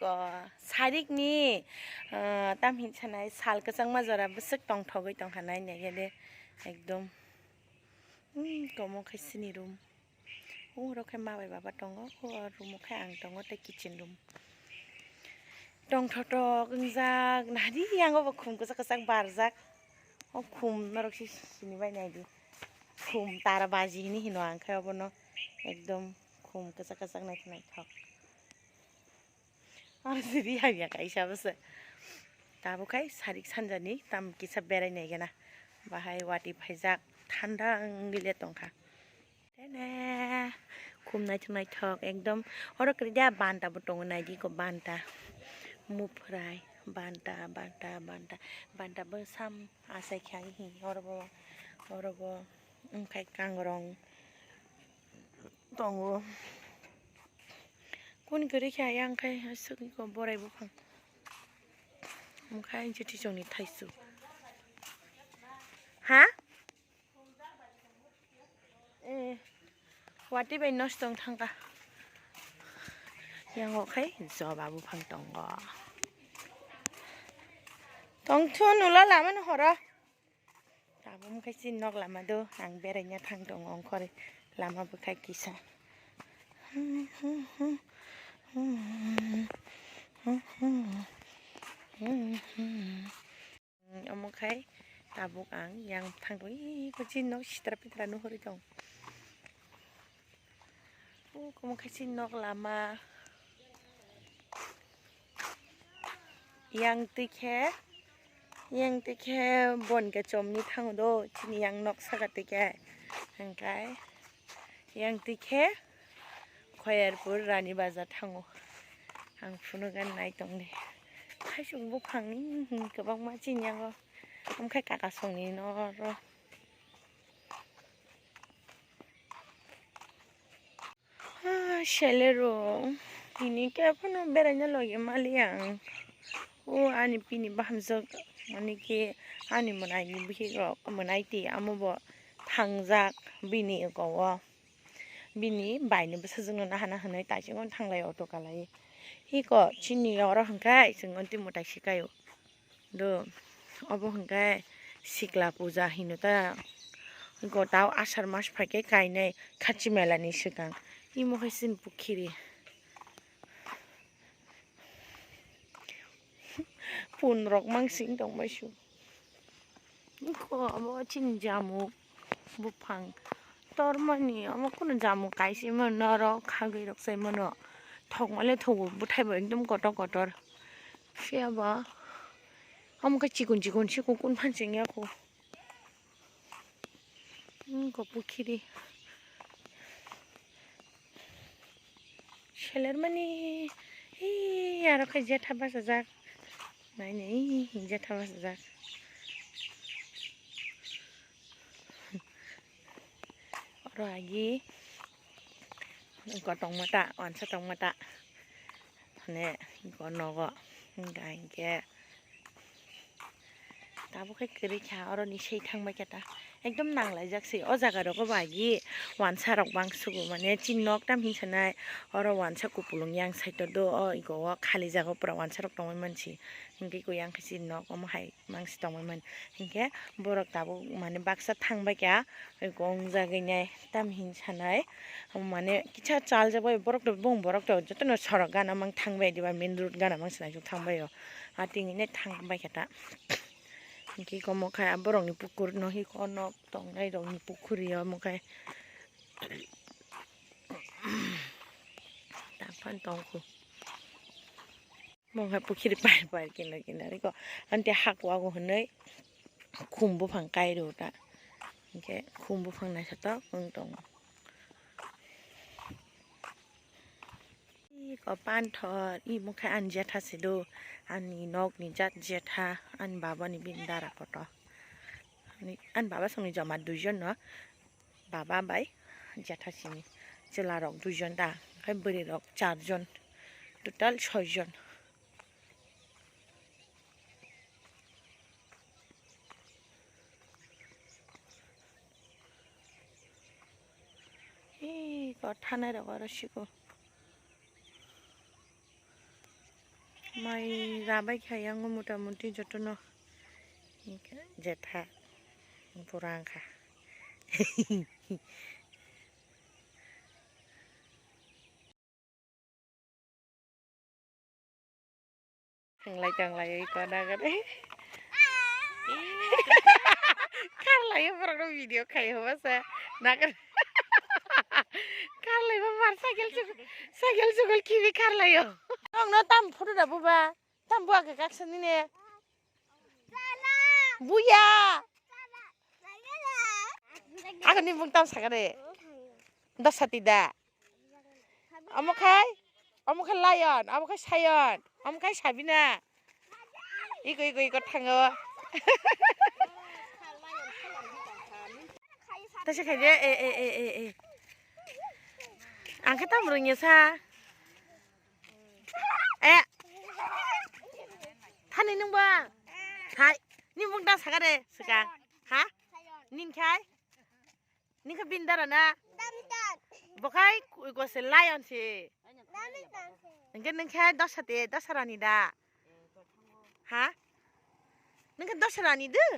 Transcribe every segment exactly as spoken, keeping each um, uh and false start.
Sarikni, ah, tamhin sanai sal kwchangma jora bwswk tongthogwi tongkha nai naikhe de ekdom. Hmm, komo khai sini room. Oro khe ma bai baba tongo, o room o khe ang tongo tei kitchen room. Tongthotok wngjak, nari yango bo khum kwchak kwchak barjak. O khum norok se sini bai naidi. Khum tara baji hini hino ang khe obono ekdom khum kwchak kwchak naithok naithok. Aro siri hamya kaisa bwse. Tabuk khai sarik sanjani tam kisa berai naigena. Bahai wati phaijak thanda wngwi le tongkha. Tene khum naithok naithok ekdom. Oro kwrwi dia banta bo tongo naidi ko banta. Muphrai banta banta banta banta bo sam asai kha hi oro bo oro bo wngkhai kangrong. Tongo. Kuni kwrwi khe ayang khai aswk iko borai buphang. Omo khai jeti chongni thaisu. Ha? Eh, wati bai nosto wng thangkha. Yango khai joba buphang tongo. Tongthu nula lamani horo. Tabuk khai chini nok lama do, ang beraina thang tongo, ongkhorwi lama bwkhak kisa. Omo khai tabuk ang yang thang tongo, iko chini nok sitra pitra nuhurwi tongo. Omo khai chini nok lama. Yang twi khe, yang twi khe Bonika chomni thango do, chini yang nok saka twi khe. Hwnkhai yang twi khe Khoyarpur Rani Bazar thango. Ang phunukgani nai tongdi. Khaisuk buphang kwbangma chini yango. Omo khai kaka songni noro. Ah, selero tini khe phano beraina logi maliya ang. O ani bini bahamjwk, mani khe ani mwnaini bihik rok, mwnaiti amo bo thangjak bini ego o. Bini baini bwsajwkno nahana hwnwi taichung thanglai auto kalai. Hiko chini oro hwnkhe chwng onti mwtai sikaio. Do, obo hwnkhe sikla puja hino ta. Hwnkhe tao asar mas phaikhe kainai khachi mela ni swkang. Imo hai chini pukhiri. Pun rok mangsing tongmaisu. Iko obo chini jamuk buphang. Tormani omo kunu jamuk kaisa mano oro khagwi rok sai mano. Thokmale thogo bwthai bo ekdom kotor kotor. Phiya ba omo khe chikon chikon se kukun phan chengya kho. Wngkha pukhiri. Selermani, ee, aro khe jetha bachajak. Nai, nai, ee, jetha bachajak. Oro agi, wngkha tongma ta, wansa tongma ta. Hane, wngkha nogo, wngkha hinkhe. Tabuk khe kwrwi kha, oroni sei thang bai khe ta ekdom nang laijak se. O jaga rogo bo agi wansa rok bang sugo, mane chini nok tam hinsa nai, oro wansa kupulung yang side o do, o iko o khali jaga o pura wansa rok tongwi man si, hinkhe iko yang khe chini nok omo hai mang si tongwi man, hinkhe borok tabuk mane baksa thang bai kha, iko wng jagwi nai tam hinsa nai, mane kisa chal jak bai borok to bung borok to jotono sorok gana mang thang bai diba main road gana mang se nai thang bai o. Ating ine thang bai khe ta. Hingke iko mokhe a borokni pukur no hiko nok tongnai rokni pukhuri o mokhe. Tangphani tongkhu. Mokhe pukhiri par par kinar kinar iko. Ante hak wago hinui khum buphang kairo ta. Hingke khum buphang naithotok wng tongo. Iko panthor, imo khe ani jetha se do, ani nokni jat jetha, ani baba ni bini dara kotor. Ani, ani baba songni joma duijon no, baba bai jetha sini chwla rok duijon da, khai bwrwi rok charjon, total soijon. Ee, kok thanai rok oro siko. Ai, rabai kha yang mota moti jotono. Jetha. Pura wngkha. Hinglai tanglai oi kona gari. Kharlai o borok no video khai ho basa. Nagar. Kharlai ba mar cycle chukul, cycle chukul kibi kharlai o. Nong no tam photo da buba. Tam bua ke kaksa nini. Buya. Ako ni bung tam sakare. Dosati da. Omo khai, omo khai lion, omo khai sayon, omo khai sabina. Iko, iko, iko thango. Tasi khai de, e, e, e, e, e. Ang khe tam rwngya sa. Eh. Thani nung ba? Hai. Ni mung da sakare, sika. Ha? Nin khai? Nin khe bini dara na? Bo khai ku-, ko se lion se. Hingke nung khe dosa te, dosa rani da? Ha? Nung khe dosa rani de?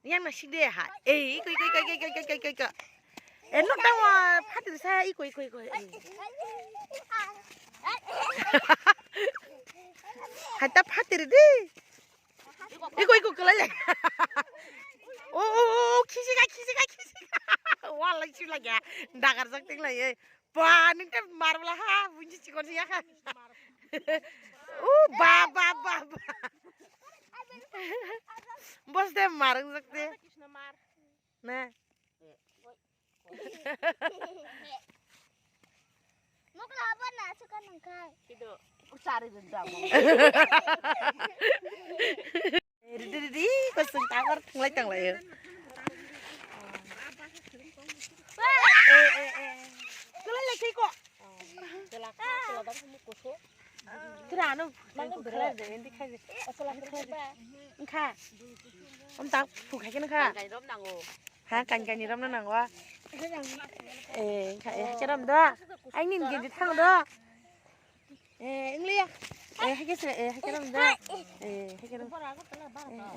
Yang na sik de ha. Ei, iko, iko, iko. Eh, nuk tang wa, phatir sa, iko, iko, iko. Ei. Hai ta phatir di. Iko, iko, kelai le. Oh, oh, oh, khisi ka, khisi ka, khisi ka. Wala sila ya. Dagar jak ting lai, eh. Ba, nung te mar bla ha, bunyi chikon ya kha. Uh, ba, ba, ba, ba. Bos de mar wng jak te. Ne. Mokla haba na suka nung khai. Sido. Usari dun damo. Ridi, ridi, kosong tangor thanglai tanglaio. Eh, eh, eh. Kelai lai kiko. Kira anu, nang kira de, endi khai de. Asal aku khai de. Engkha. Om tak pu khai kena kha. Kain rom nango. Ha, kain kain rom na nango. Eh, engkha, eh, kira rom do. Ai nin gindi thang do. Eh, English. Eh, hai khe se, eh, hai khe rom da. Eh, hai khe rom. Eh,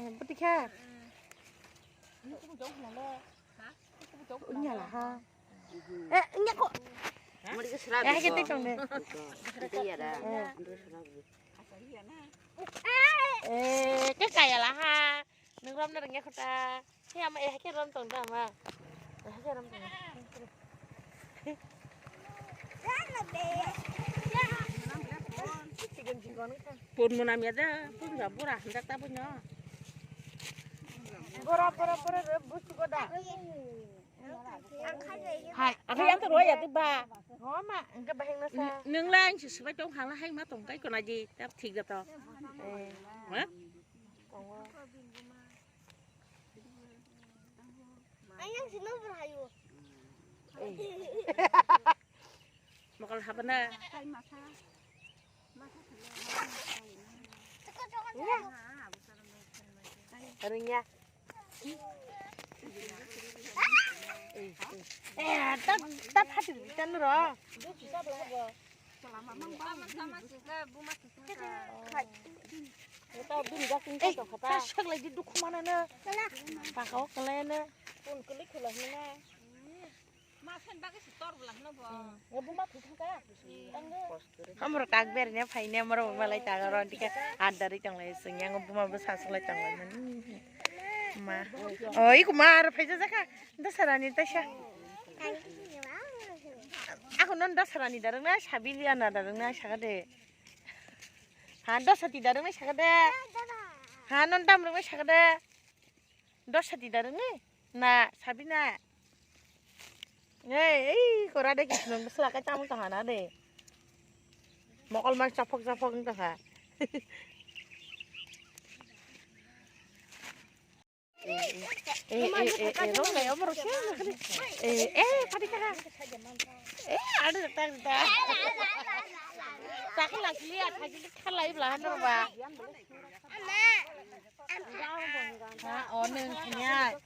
eh, buti kha. Unya la ha. Eh, nya ko. Eh, hai khe te tong de. Eh. Eh, ke kaya la ha. Nung rom na rengya kho ta. He ama, eh, hai khe rom tong da ama. Eh, hai khe rom tong. Pun muna mia da, pun ga bura handak ta punyo. Bura, bura, bura, bura, busu goda. Hai, akhe yang to roya di ba. Ho ma, engke bahing na sa. Nung la ang si sibai tong hang la hai ma tong kai kona di, tap thik da to. Eh. Ha? Tongo. Ayang sino berhayu. Mokol habana. Ringya. Eh, ta, ta phatir bitan ro. Ei, ta bini jak tong kha ta. Ta sak lai di dukhu mana na. Paka o kala na. Pun kali khula na. Ma sen bagi si tor bla na bo. Ya buma thu thang ka. Amro tak ber ne phai ne amro malai ta ro dike adari tong lai sing yang buma bo sa sing lai tong lai man. Ma. Oh, iku mar phai ja ka. Da sarani ta sha. Ako non da sarani darang na sabili ana darang na saka de. Ha, dosa ti darang na saka de. Ha, non dam rang na saka de. Dosa ti darang ni. Na, sabi na. Ei, ei, kora de kisnung sela ka chamung tong hana de. Mokol man chapok chapok tong ha. Eh, eh, eh, eh, rong lai, omo rong se, eh, eh, padi kha. Eh, ada tak tak. Tak lagi lihat, lagi khalai belah tu ba. Ha, oh, neng kanya.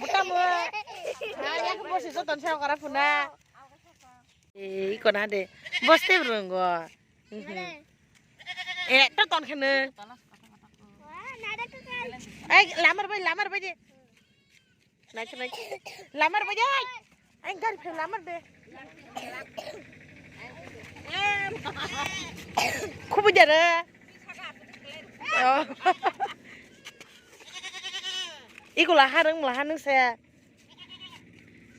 Buta mo. Ha, ya ko bosi so ton sa kara puna. Eh, iko na de. Boste brongo. Mhm. Eh, to ton khene. Ai, lamar bai, lamar bai de. Naik, naik. Lamar bai de. Ai, gari phe lamar de. Khubu jare. Oh. Iko la harang la hanung saya.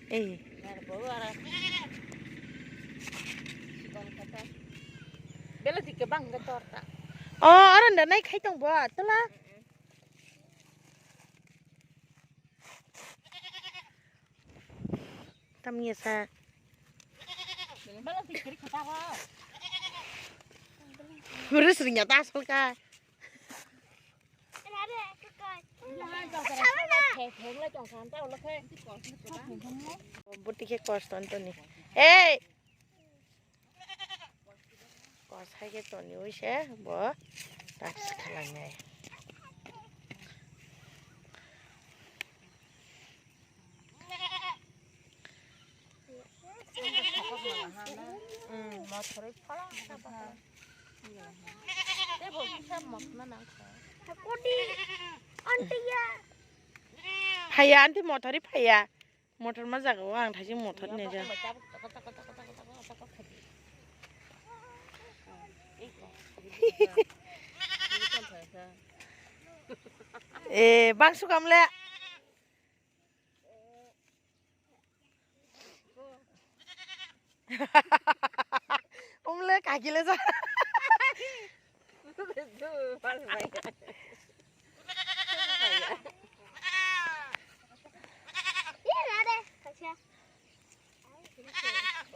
Eh. Bela dike bang ke torta. Oh, aron da nai khai tong bo, tela. Tamni sa. Bela dike kata ba. Guru sering nyata asal ka. Bwtwi khe kosto Antoni. Hey! Kos hai khe toni ui se bo tak khalangnai. Phaiya, anti mothori phaiya. Mothor ma jaga o ang thaising mothor ni ja. Eh, bang sukam le. Umle kagile ja.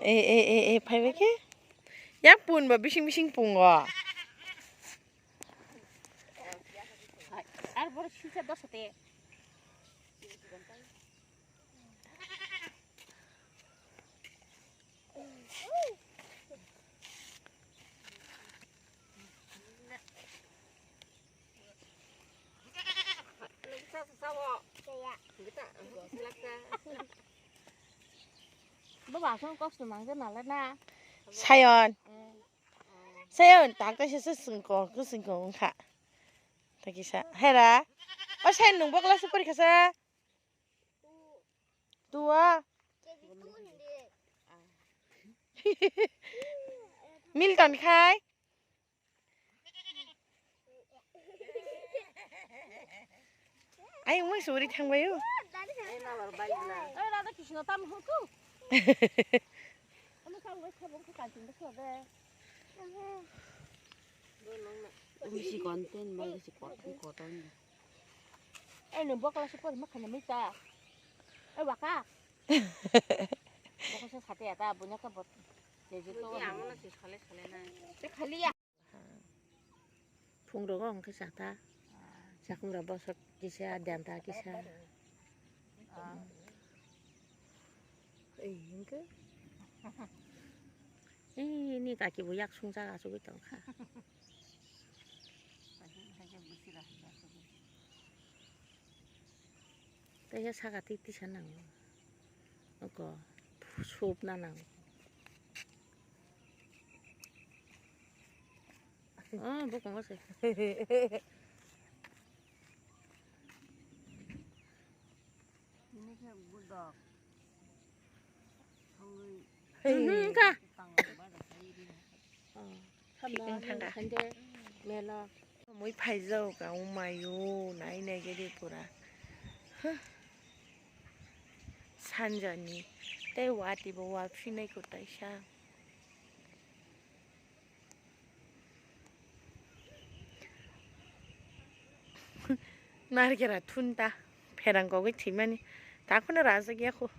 Eh, eh, eh, eh, phaibai khe. Yang pun ba bising bising pungo. Ar bor sisa dosa te. Bo basong kosto mangja nala na. Sayon. Mm. Sayon, tak kaisa se sengko, ke sengko wngkha. Takisa. Hera. O Sayon, nung bo class porikha sa? Tua. Milton khai. Ai, umai suri thangbai o. Oi, Radha Krishna tam hurku. Ano kang wai khabong khe kanching de khe de. Umi si content bai si koton koton. Eh, nung bokla si pori makhana mita. Eh, waka. Bokla si sate ata bunya ka bot. Jeje to. Amo na si sale sale na. Te khali ya. Phungrogo hwnkhe chata. Chakmura bosok kisa, danta kisa. Ei, hwnkhe. Ei, ni kaki bo yak sung jaga sugui tongkha. Teisa saka twi tisa nango. Oko, supna nango. Oh, bukungo se. Ini khe budok. Thangwi. Mhm, ka. Tangwi ba da sai ri. Oh. Thik wng thangkha. Melo. Mui phaijao ka wngmaio, nai nai gede pura. Huh. Sanjani tei watwi bo wa phinai kwtaisa. Narikera thunta pherang kogwi thwimani. Takhwno rajak ya kho.